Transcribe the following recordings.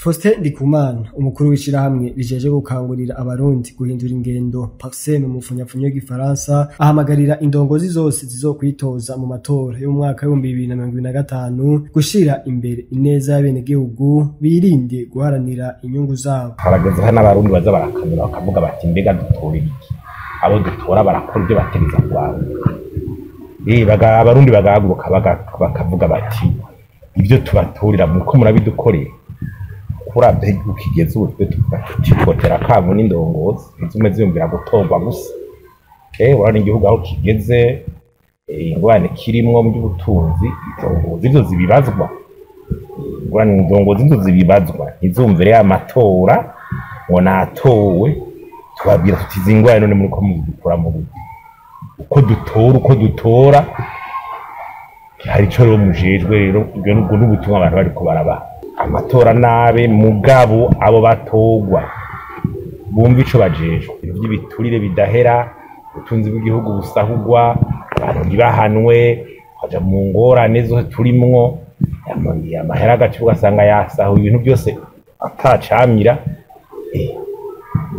Faustin Ndikumana, umukuru w'ishirahamwe rijeje gukangurira abarundi guhindura ingendo PARCEM mu mfunyapfunyo y'igifaransa, ahamagarira indongozi zose zizokwitoza mu matora y'umwaka w'2025 gushira imbere ineza y'abenegihugu, birinde guharanira inyungu zabo. Harageze hano abarundi baza barakamira bakavuga bati: "Mbega dutora ibiki? Abo dutora barakora ibyo bategeza kurangura?" Abarundi bagahaguruka bakavuga bati: "Ibyo tubaturira muko murabidukorera." Kuravye aho igihugu kigeze ubu, twe tuvuga tuti twotera akamo n'indongozi ntizume ziyumvira gutorwa gusa. Urabona igihugu aho kigeze, ingorane kirimwo mu by'ubutunzi, indongozi ivyo zibibazwa. Ingorane indongozi nizo zibibazwa, ntizumvire amatora ngo natowe. Tubabwira tuti: "Izi ngorane none muriko muzidukura mu gute? Uko dutora, uko dutora, hari ico rero mujejwe." Rero ubwo nubwo n'ubutumwa abantu bariko barabaha, amatora nabe, mugabo abo batorwa bumva ico bajejwe. Ibintu vy'ibiturire bidahera, ubutunzi bw'igihugu busahurwa, abantu ntibahanwe, baja mu ngorane zose turimwo, amahera agaca ugasanga yasahuye ibintu byose atacamira.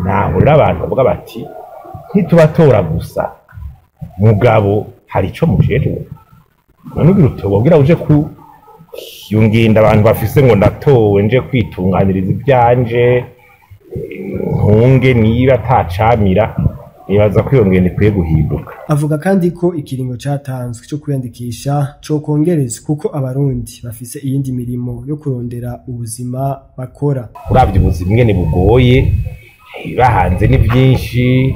Naho rero abantu bavuga bati: "Ntitubatora gusa, mugabo hari ico mujejwe." None ugira utoba kugira uje ku iyo ngendo abantu bafise ngo ndatowe nje kwitunganiriza ivyanje, ntunge niba atacamira, nibaza ko iyo ngendo ikwiye guhinduka. Avuga kandi ko ikiringo catanzwe co kwiyandikisha cokongerezwa, kuko abarundi bafise iyindi mirimo yo kurondera ubuzima bakora. Uravye ubuzima ingene bugoye, ibiba hanze ni vyinshi,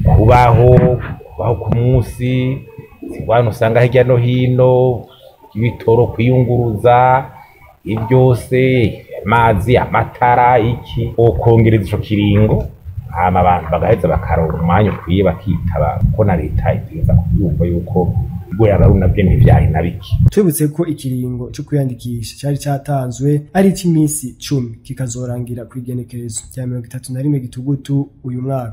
kubaho ku munsi, ingwano usanga hirya no hino, ibitoro, kwiyunguruza, ivyose, amazi, amatara, iki. Wokongereza ico kiringo, hama abantu bagaheza bakaronka umwanya ukwiye bakitaba, kuko na leta itegereza kuvyumva yuko bigoye abarundi, navyo ntivyari na bike. Twibutse ko ikiringo co kwiyandikisha cari catanzwe ari ic'iminsi 10, kikazorangira kw'igenekerezo rya 31 Gitugutu uyu mwaka.